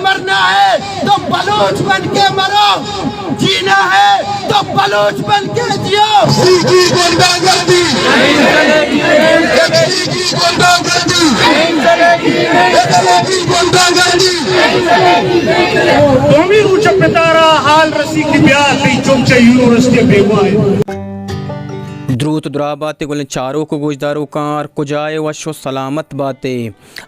مرنا ہے تو بلوچ بن کے مرو، جینا ہے تو بلوچ بن کے جیو۔ ایف سی کی غنڈہ گردی، ایف سی کی غنڈہ گردی، ایف سی کی غنڈہ گردی۔ دومی روچ ءَ پتارا حال رسی کہ بیا تئی چم چہ یونیورسٹی ءَ بیگواہ انت۔ دروت ءُ دراہ بات ئے گلیں چاروک ءُ گوشداروکاں، ہر کجا ئے وش ءُ سلامت بات ئے۔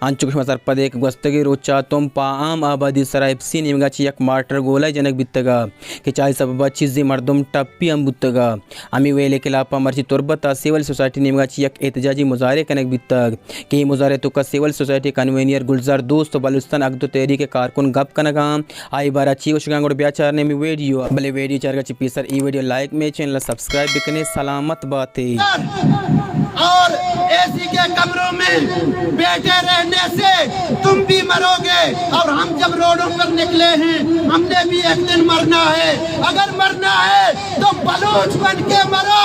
انچو کہ شما سرپد ئے کہ گوستگیں روچ ءَ تمپ ءَ عام آبادی ءِ سرا ایف سی ءِ نیمگ ءَ چہ یک مارٹر گولہ جنگ بیتگ ءَ کہ چہ آئی سبب ءَ چیزے مردم ٹپی ہم بوتگ ءَ۔ ہمے ویل ءِ خلاف ءَ مرچی تربت ءَ سول سوسائٹی ءِ نیمگ ءَ چہ یک احتجاجی مظاہرے کنگ بیتگ کہ اے مظاہرے ءِ توک ءَ سول سوسائٹی ءِ کنوینر گلزار دوست ءُ بلوچستان حق دو تحریک ءِ کارکن گپ کنگ ءَ انت۔ آئی بارہ ءَ چی گوشگ ءَ انت گڑا بیا چاریں ہمے ویڈیو ءَ۔ بلے ویڈیو چارگ ءَ چہ پیسر اے ویڈیو لائک، مئے چینل ءَ سبسکرائب بکنے۔ سلامت بات ئے۔ اور اے سی کے کمروں میں بیٹھے رہنے سے تم بھی مروگے اور ہم جب روڈوں پر نکلے ہیں، ہم نے بھی ایک دن مرنا ہے۔ اگر مرنا ہے تو بلوچ بن کے مرو،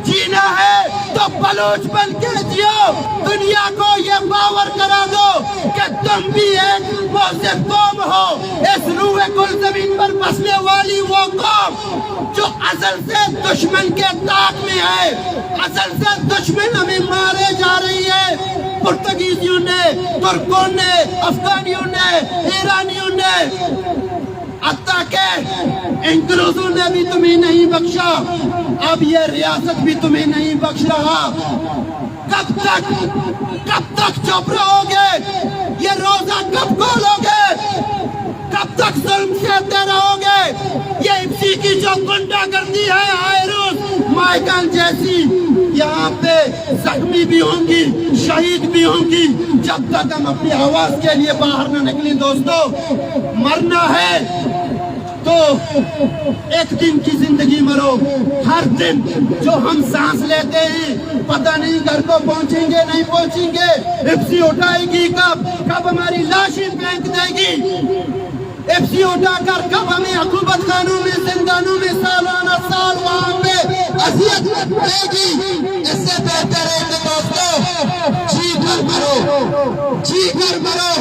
جینا ہے تو بلوچ بن کے جیو۔ دنیا کو یہ باور کرا دو کہ تم بھی ایک مؤثر قوم ہو، اس روئے گلزمین پر بسنے والی وہ قوم جو ازل سے دشمن کے طاق میں ہے، ازل سے دشمن ہمیں مارے جا رہی ہے۔ پرتگیزیوں نے، ترکوں نے، افغانیوں نے، ایرانیوں نے، حتیٰ کہ انگریزوں نے بھی تمہیں نہیں بخشا، اب یہ ریاست بھی تمہیں نہیں بخش رہا۔ کب تک، کب تک چپ رہو گے؟ یہ روزہ کب کھولو گے؟ کب تک ظلم سہتے رہو گے؟ یہ ایف سی کی جو غنڈہ گردی ہے، آئے روز مائیکل جیسی یہاں پہ زخمی بھی ہوں گی، شہید بھی ہوں گی۔ جب تک ہم اپنی آواز کے لیے باہر نہ نکلیں دوستو، مرنا ہے تو ایک دن کی زندگی مرو۔ ہر دن جو ہم سانس لیتے ہیں، پتہ نہیں گھر کو پہنچیں گے نہیں پہنچیں گے، ایف سی اٹھائے گی کب، کب ہماری لاشیں پھینک دے گی، ایف سی اٹھا کر کب ہمیں عقوبت خانوں میں، زندانوں میں سالانہ سال وہاں پہ اذیت دے گی۔ اس سے بہتر ہے کہ دوستو، جی بھر مرو، جی بھر مرو۔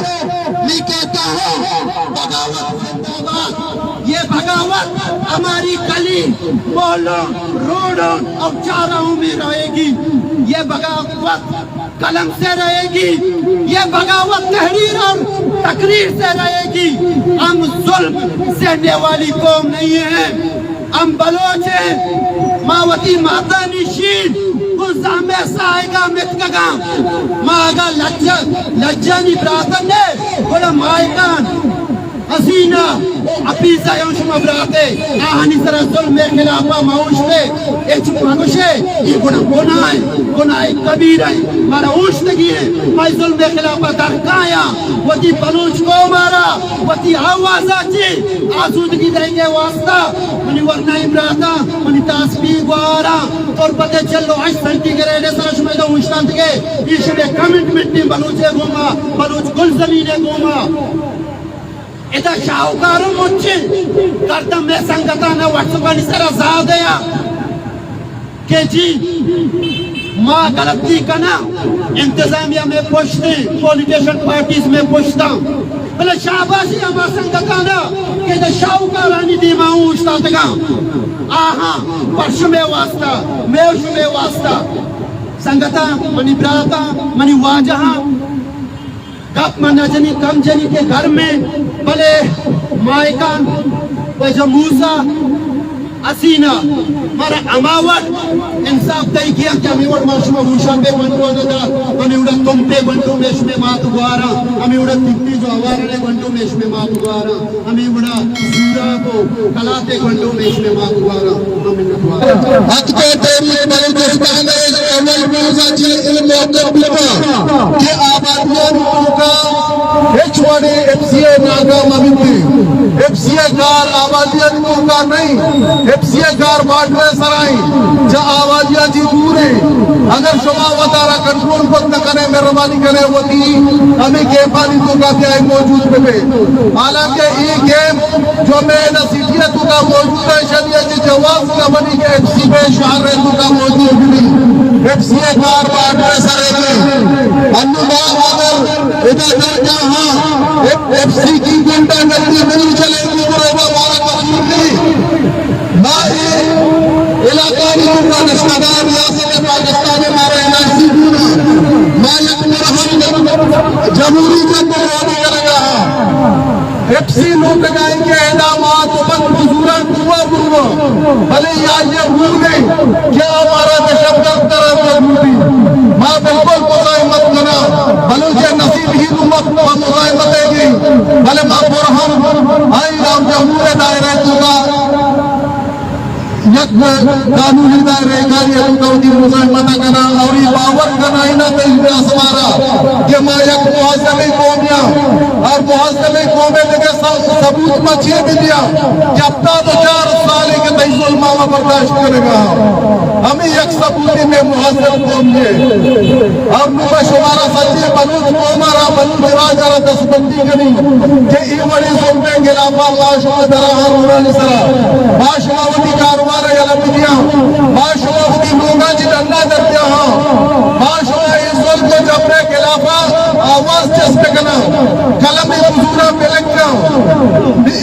میں کہتا ہوں، بغاوت زندہ باد۔ یہ بغاوت ہماری گلی، محلوں، روڈوں اور چوراہوں میں رہے گی۔ یہ بغاوت قلم سے رہے گی، یہ بغاوت تحریر اور تقریر سے رہے گی۔ ہم ظلم سہنے والی قوم نہیں ہیں، ہم بلوچ ہیں۔ ما وتی ماتانی شیر گوں زہم ءِ ساہگ ءَ متکگاں۔ ما اگاں لج، لجانی براتن نے، گڑا ماہکان حسینہ، حفیظہ، اے شما براتے، آہانی سرا ظلم ءِ خلاف ءَ ما اوشتے، ہچ مگوشے، اے گناہ، گناہ ایں، گناہ کبیرہ ایں، مارا اوشتگی ایں، ما ظلم ءِ خلاف ءَ در کایاں، وتی بلوچ قوم ءَ را، وتی آواز ءَ چہ آزودگی دئیگ ءِ واسطہ، منی ورنائیں براتاں، منی تاسبی گوہاراں، تربت ءِ چل ءُ ہشت سینٹی گریڈ ءِ سرا شما ادا اوشتاتگے، اے شمے کمٹمنٹ ایں بلوچ ءِ گوما، بلوچ گلزمین ءِ گوما۔ ادا شاہوکاروں مچیں، گردن مئے سنگتاں واٹس ایپانی سرا زاہ دیا کہ جی ما غلطی کناں، انتظامیہ مئے پشتیں، پولیٹیشن پارٹیز مئے پشتاں، بلے شاباشی ہما سنگتاں کہ ادا شاہوکارانی دیما اوشتاتگاں، آہاں پر شمے واسطہ، مئے شمے واسطہ۔ سنگتاں، منی براتاں، منی واجہاں، گپ من نہ جنی کم جنی کہ گھر میں، بلے مائکان و جو موسیٰ حسینہ مارا ہما وڑ انصاف دئی کیا کہ ہمیں وڑ ما شما گوشاں بے گونڈو نہ دا، ہمیں وڑا تم پہ گونڈو میں شمے مات گوارا، ہمیں وڑا تیتی جو آوارے گونڈو میں شمے مات گوارا۔ ہمے وڑا زوراک و کلاتے گونڈو میں شمے مات گوارا۔ حق دو تحریک بلوچستان ءِ اول روز ءَ چہ اے موقع بیتا کہ آبادیانی توکا ہچ وڑیں ایف سی ءِ ناکام مہ بیتیں۔ ایف سی ءِ کار آبادیانی توکا نئیں، ایف سی ءِ کار بارڈر ءِ سرا ایں، چہ آبادیاں چہ دور ایں۔ اگر شما وتارا کنٹرول کت نہ کنے، مہربانی کنے وتی ہمے کیمپانی توکا بیائے موجود ببے۔ حالانکہ اے کیمپ جو مئے ادا سٹی ءِ توکا موجود ایں، شری ءَ چہ جواز نہ بنی کہ ایف سی مئے شہر ءِ توکا موجود بی۔ ایف سی ءِ کار بارڈر ءِ سر ءَ بی۔ انوں ما اگر ادا درجہ ہاں، ایف، ایف سی کی گنڈا ایف سی لوٹگائیں کہ ادا ما تو بند بزوراں دعا برواں، بلے یا یہ بھول گئے کہ ہمارا دہشت گرد قرار دیا بھول گئی۔ ما بالکل مزاحمت کنا، بلوچ نصیب ہی تو مت مزاحمت ہے گئی، بلے ما برہم آئی رام جمہور دائرہ تو کا یک قانونی دائرہ کاری ء تو وتی مزاحمت ء کناں اور یہ باور کنائیناں تئی بیاس مارا کہ ما یک مہذبیں قومے آں اور مہذبیں قومے دگہ ث-، ثبوت ما چے بدیاں کہ ہفتاد و چار سالے کہ تئی ظلم ما برداشت کنگا ہاں۔ ہمیں یک ثبوتے میں مہذب قوم یہ اور نوں ما شمارا سجیں بلوچ قوم ء را، بلوچ راج ء را دستبندی کنیں کہ اے وڑیں ظلمیں گلافاں ما شما درا ہر روڈانی سرا ما شما وتی کاروبار ء یلہ بدیاں، ما شما وتی لوگاں چہ ڈنا در دیاں، ما شما اے ظلم و جبر ء گلافاں آواز چست بکناں، قلم بزوراں بلکاں،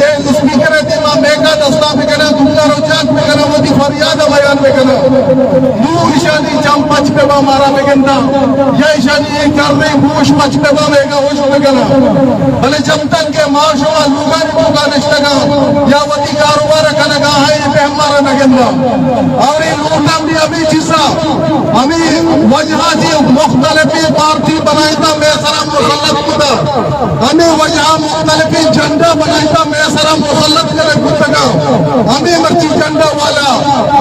اے اسپیکر ء دیما میکا دستا بکناں، دنیا رو جاگ بکناں، وتی فریاد ء بیان بکناں۔ نوں ایشانی چم پچ پہ با مارا بگنداں، یا ایشانی اے کرنے گوش پچ پہ با میگا ہوش بکناں۔ بلے جب تک کہ ما شما لوگانی توکا نشتگاں یا وتی کاروبار کنگا ہیں، اے پہ ہمارا نگنداں۔ اور اے لوٹاں بھی ہمیں چیزا، ہمیں وجہ تھی مختلفیں پارٹی بنائیتا، میں سرا مسلط کتا۔ ہمیں وجہ مختلفیں جھنڈا بنائیتا، میں سرا مسلط کرے کتگا۔ ہمیں مرچی جھنڈا والا،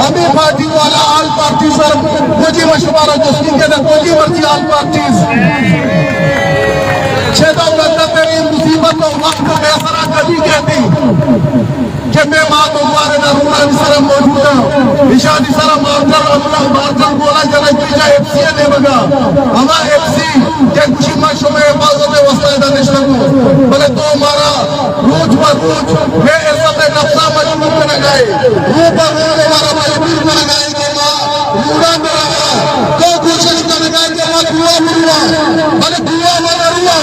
ہمیں پارٹی والا، آل پارٹی سر، کوجی مشورہ جستی کے دا کوجی مرچی آل پارٹیز۔ چہ دولت تیری مصیبت و وقت میں سرا کبھی کہتی۔ کہ میں ماں گوارے دا روڈانی سرا موجود ہاں۔ ایشانی سرا مارٹر حملہ، مارٹر گولہ جنگ کی جا ایف سی ء نیمگا۔ ہما ایف سی کہ گوشی ما شمئے حفاظت ء واسطہ ادا نشتگوں، بلے تو مارا روچ پہ روچ مئے عزت ء نفسا مجبور کنگائے، رو پہ رو مارا مجبور کنگائے کہ ما روڈا برا۔ تو کوشش کنگائے کہ ما دعا بروا، بلے دعا ما نہ روا۔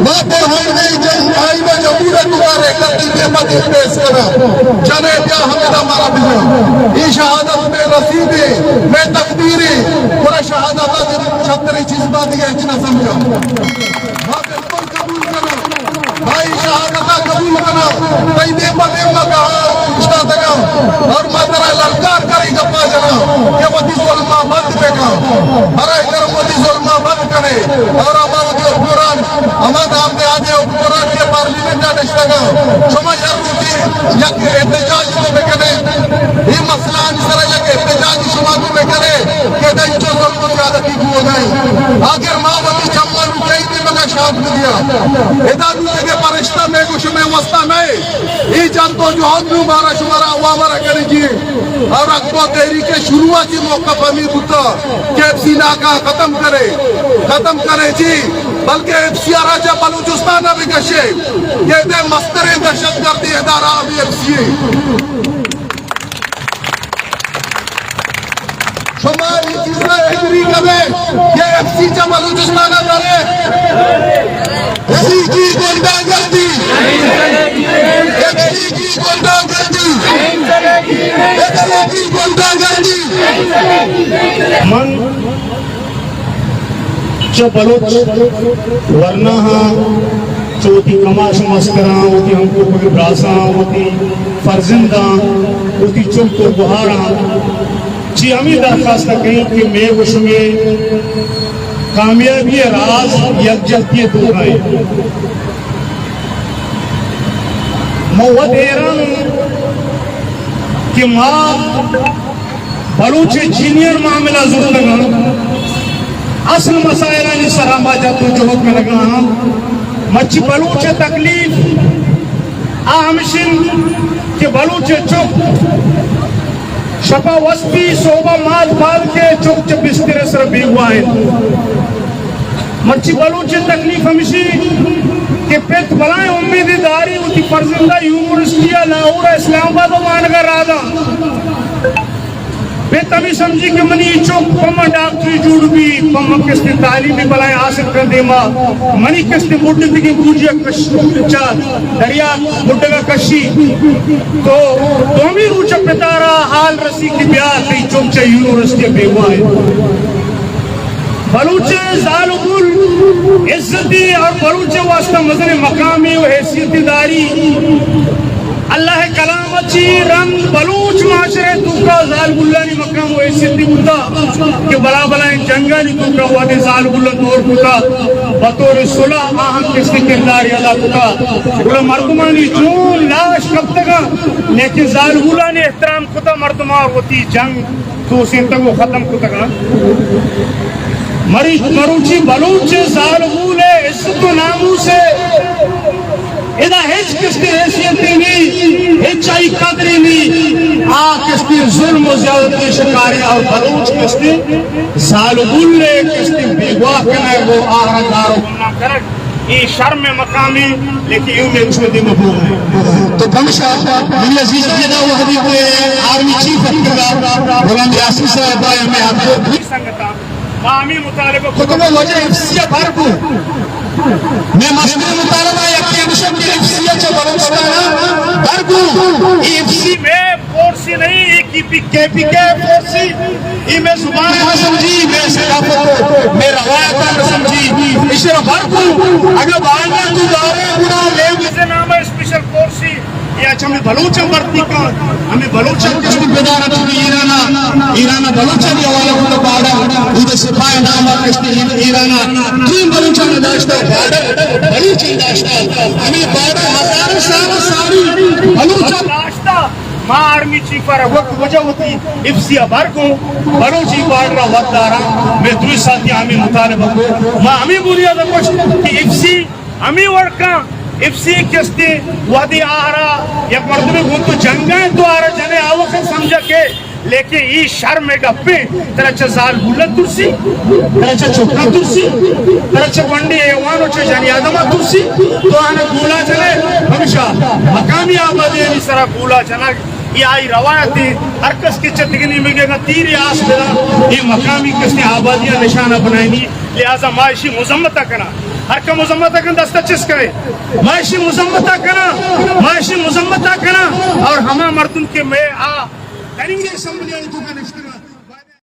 ما تو ہر نئی جنگ آئی میں جمہور ء دوبارہ کرتی بے پتی پیش کرا۔ جنے بیا ہمیں دا مارا بجا۔ اے شہادت میں نصیب ہے، میں تقدیر ہے۔ پورا شہادت آ دے شتری چیز بات ہے، اچنا سمجھا۔ ما بالکل قبول کرا۔ بھائی شہادت قبول کنا، تئی دیم پہ دیم کہا اشتاتگا، اور ما ترا للکار کری گپا جنا کہ وتی ظلما بند بکا، برائے کرم وتی ظلما بند کنے، اور ہما وتی حکمران، ہما دام دے آدے حکمران کے پارلیمنٹ آ نشتگا، شما یک روچی یک احتجاج تو بکنے، یہ مسئلہ آنی سرا یک احتجاج شما تو بکنے کہ دنچو ظلم و زیادتی کو گئے، آخر ما وتی چمانو کئی بھی مگا شاد بدیا، ادا نو دگہ پرشتہ میں گوش میں واسطہ نئے۔ اے جد و جہد نوں مارا شمارا عوام را کرے جی۔ اور اقوا تحریک شروع چی موقف ہمیں بوتا کہ ایف سی ناکا ختم کرے، ختم کرے جی، بلکہ ایف سی آرا چا بلوچستان بھی کشے۔ یہ دے مستریں دہشت گردی ادارہ ہمیں ایف سی ہے۔ شما اے چیزا ایگری کنے کہ ایف سی چہ بلوچستان ء درے؟ ایف سی کی گنڈا گردی، ایف سی کی گنڈا گردی، ایف سی کی گنڈا گردی۔ من چہ بلوچ ورناہاں، چہ وتی کماش و مستراں، وتی ہمکوپگ براساں، وتی فرزنداں، وتی چک و گہاراں چہ ہمے درخواست کنیں کہ مئے و شمئے کامیابی ء راز یکجہتی ء توکا انت۔ ما وت حیران اوں کہ ما بلوچ جینئر معاملہ زرتگاں، اصل مسائلانی سرا ما جد و جہد کنگا آں۔ مرچی بلوچ تکلیف آ ہمش انت کہ بلوچ چک شپا وستی، سہبا مات پاد کے، چک چہ بستر سر بیگواہ انت۔ مرچی بلوچ تکلیف ہمشی کہ پت بلائیں امیدی داری وتی فرزندہ یونیورسٹی ء لاہور ء اسلام آباد ء وانگ ء رادا۔ پت ہمے سمجھی کہ منی اے چک پہ من ڈاکٹری جوڑ بی، پہ من کستے تعلیمی بلائیں حاصل کن دیما منی کستے مڈتگیں بوجی ء کش چا دریا مڈگ ء کشی۔ تو دومی روچ ء پتارا حال رسی کہ بیا تئی چک چہ یونیورسٹی ء بیگواہ انت۔ بلوچ ءِ زال ءُ گل عزتی اور بلوچ ءِ واسطہ مزن مقامی و حیثیتی داری۔ اللہ ءِ کلام ءَ چی رند بلوچ معاشرے توکا زال گلانی مقام و حیثیتی بوتا کہ بلا بلائیں جنگانی توکا وہدے زال گل دور کتا، بطور صلح آہاں کستی کرداری ادا کتا۔ گڑا مردمانی جون لاش کپتگا، لیکن زال گلانی احترام کتا، مردمان وتی جنگ توسینتگ و ختم کتگ انت۔ مری-، مروچی بلوچ ءِ زالبول ءِ عزت و ناموس ءِ ادا ہچ کس ءِ حیثیتے نی، ہچ آئی قدرے نی۔ آ کس ءِ ظلم و زیادتی شکارے اور بلوچ کس ءِ زالبول ءِ کس ءِ بیگواہ کنگ و آہرا گار و گمنام کنگ۔ اے شرم ءِ مقامے، لیکن اے مئے گوش ءِ دیم ءَ بوگ ءَ۔ تو پمیشا منی عزیز، ادا وہدی کہ آرمی چیف اتکگا، غلام یاسین صاحب ءَ ہمے ہاتھ ءَ۔ سنگتاں، ما ہمے مطالبہ کتگ، وجہ ایف سی ءَ بھر گوں۔ مئے مستریں مطالبہ یکے گوشگ کہ ایف سی ءَ چہ بلوچستان ءَ بھر گوں۔ ایف سی مئے فورسی نہیں، اے کی پی کے، پی کے فورسی، اے مئے زبان ءَ نہ سمجھی، مئے ثقافت ءَ، مئے روایت ءَ نہ سمجھی، ایشی ءَ بھر گوں۔ اگاں باندا تو دارے گڑا لیب سے نام ہے اسپیشل فورسی، یا چہ ہمے بلوچاں بھرتی کن، ہمے بلوچاں کس کو بیدار ات کہ ایران ءَ، ایران ءَ بلوچانی حوالہ کتا بارڈر، اود ءَ سپاہ ءِ نام ءَ کس کہ ایر-، ایران ءَ دوئیں بلوچاں داشتا بارڈر، بلوچاں داشتا۔ ہمے بارڈر ہزاروں سال ساری بلوچاں داشتا۔ ما آرمی چیف ءَ را وت وجہ وتی ایف سی ءَ بھر گوں، بلوچ اے بارڈر ءَ وت داراں۔ مئے دوئیں ساتھی ہمے مطالبہ کو، ما ہمے بنیاد ءَ گوشت کہ ایف سی ہمے وڑ کن، ایف سی کستے وہدے آہرا یک مردمے گوں تو جنگا انت، تو آہرا جنے آ وخت سمجھا کہ، لیکن اے شرم ءِ گپے، ترا چہ زال گلت ترسی، ترا چہ چکاں ترسی، ترا چہ گونڈیں حیوان و چہ جنی آدما ترسی، تو آہاں گولا جنے۔ ہمیشا مقامی آبادیانی سرا گولا جنگ، اے آئی روایتے۔ ہر کس کہ چہ دگہ نیمگے اگاں تیرے آس بدا، اے مقامی کستے آبادیاں نشانہ بنائینی۔ لہذا ما اشی مذمت ءَ کناں۔ ہر کہ مذمت ءَ کن دست ءَ چست کنے۔ ما اشی مذمت ءَ کناں۔ ما اشی مذمت ءَ کناں۔ اور ہما مردم کہ مئے آ تننگے اسمبلی آنی توکا نشتگاں،